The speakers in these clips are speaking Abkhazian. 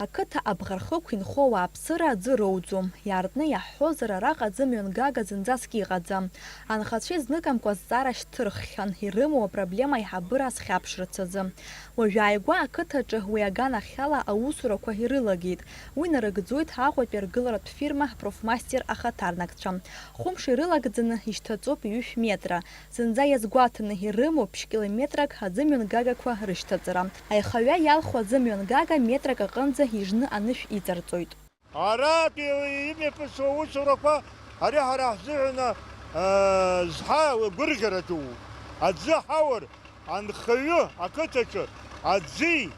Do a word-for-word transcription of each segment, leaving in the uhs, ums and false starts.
Ақыҭа абӷархықә инхо ауааԥсыра аӡы роуӡом. Иаартны иаҳҳәозар, араҟа аӡы мҩангага зынӡаск иҟаӡам. Анхацәа изныкымкәа азҵаара шьҭырххьан, ирымоу апроблема аиҳабыра азхьаԥшырц азы. Уажәааигәа ақыҭаҿы уи аганахьала аусурақәа ирылагеит. Уи нарыгӡоит Аҟәатәи аргыларатә фирма Профмастер ахаҭарнакцәа. Хәымш ирылагӡаны ишьҭаҵоуп ҩышә метра. Зынӡа иазгәаҭаны ирымоуп ԥшь-километрак аӡы мҩангагақәа рышьҭаҵара. Аихаҩа иалху аӡы мҩангага метрак аҟынӡа ижны анышә иҵарҵоит. Аратәи имҩаԥысуа аусурақәа ари ҳара ҳзыҳәан, э, зҳа гәырӷьара ду. Аӡы ҳаур, анхаҩы ақыҭаҿы аӡи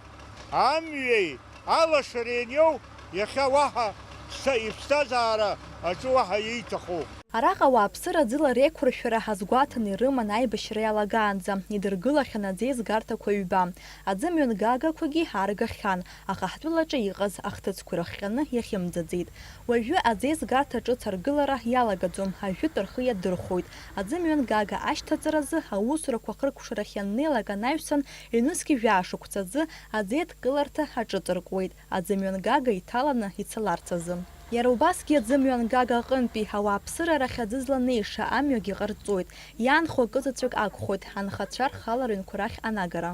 амҩеи алашара ианиоу, иахьа уаҳа ԥсҭа-, иԥсҭазаара аҿы уаҳа ииҭаху. Араҟа ауааԥсыра ӡыла реиқәыршәара ҳазгәаҭаны ирыман аибашьра иалагаанӡа, идыргылахьан аӡеизгарҭақәа ҩба. Аӡы мҩангагақәагьы ааргахьан, аха ҳтәылаҿы иҟаз ахҭысқәа ирыхҟьаны иахьымӡаӡеит. Уажәы аӡеизгарҭа ҿыц аргылара иалагаӡом, ажәытә рхы иадырхәоит. Аӡы мҩангага ашьҭаҵаразы аусурақәа хыркәшарахь ианнеилак анаҩсан, ҩнызқь жәаа шықәсазы аӡеидкыларҭа аҿыҵыркуеит, аӡы мҩангага иҭаланы ицаларц азы. Иара убасгьы аӡы мҩангага аҟынтәи ауааԥсыра рахь аӡы зланеиша амҩагьы ҟарҵоит, иаанхо акызаҵәык акәхоит, анхацәа рхала рыҩнқәа рахь анагара.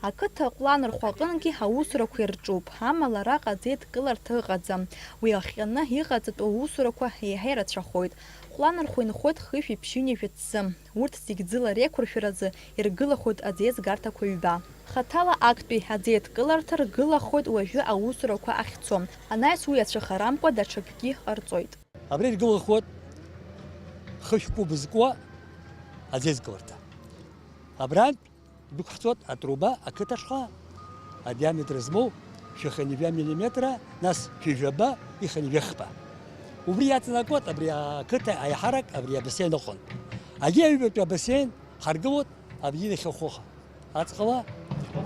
Ақыҭа аҟәланырхәа аҟынгьы аусурақәа ирҿуп, амала араҟа аӡеидкыларҭа ыҟаӡам. Уи ахҟьаны иҟаҵатәу аусурақәа еиҳа ирацәахоит. Ҟәланырхәа инхоит хышәи ԥшьынҩажәи ҵзы. Урҭ зегь ӡыла реиқәыршәаразы иргылахоит аӡеизгарҭақәа ҩба. Хаҭала актәи аӡеидкыларҭа ргылахоит уажәы аусурақәа ахьцо. Анаҩс уи ацәыхарамкәа даҽакгьы ҟарҵоит. Абри иргылахоит хышә кәыб зкуа аӡеизкыларҭа. Абрантә идәықәҳҵоит атруба ақыҭа ашҟа, адиаметр змоу шәаханижәа миллиметра, нас шәижәаба иханижәахба. Убри иаҵанакуеит абри ақыҭа аиҳарак абри абасеин аҟынтә. Агьи аҩбатәи абасеин ҳаргылоит абри иахьахәыха. Аҵҟала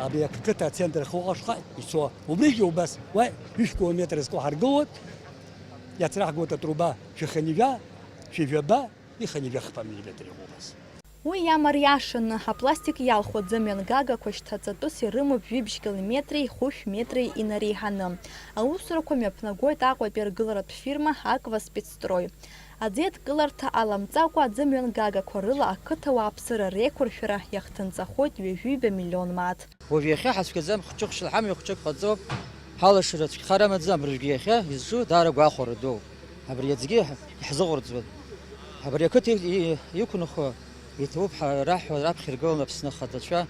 абри ақыҭа ацентр ахьыҟоу ашҟа ицо. Убригьы убас уа ҩышә километр зкуа ҳаргылоит, иацраҳгоит атруба шәаханижәа, шәижәаба, иханижәахба миллиметр иҟоу убас. Уи иамариашаны, апластик иалху аӡы мҩангагақәа шьҭаҵатәыс ирымоуп жәибжь километри хәышә метри инареиҳаны. Аусурақәа мҩаԥнагоит Аҟәатәи аргыларатә фирма Аква Спецстрой. Аӡеидкыларҭа аламҵакәа аӡы мҩангагақәа рыла ақыҭа ауааԥсыра реиқәыршәара иахҭынҵахоит ҩажәиба миллион мааҭ. Уажә иахьа ҳацәгьаӡам, хәҷы-хәшла ҳамҩа хәҷык ҟаҵоуп, ҳалашара цәгьахар амаӡам, абыржәгьы иахьа изҿу даараго ахәара дууп. Абри аӡгьы иаҳ-, иаҳзыҟарҵоит. Абри ақыҭа и-, и-, иқәынхо иҭабуп ҳәа раҳҳәо раԥхьа иргылан Аԥсны ахадацәа,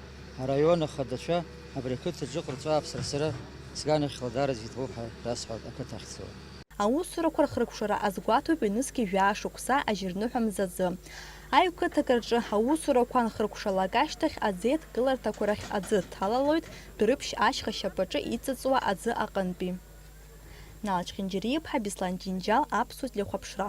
араион ахадацәа, абри ақыҭаҿы иҟарҵо аԥсра сара сганахьала даараӡа иҭабуп ҳәа расҳәоит ақыҭа ахьцо. Аусурақәа рхыркәшара азгәаҭоуп ҩнызқь жәаа шықәса ажьырныҳәа мзазы. Аҩ-қыҭак рҿы аусурақәа анхыркәшалак ашьҭахь аӡеидкыларҭақәа рахь аӡы ҭалалоит Дәрыԥшь ашьха шьапаҿы иҵыҵуа аӡы аҟынтәи. Нал Чхинџьариа-иԥҳа, Беслан Џьынџьал, Аԥсуа телехәаԥшра.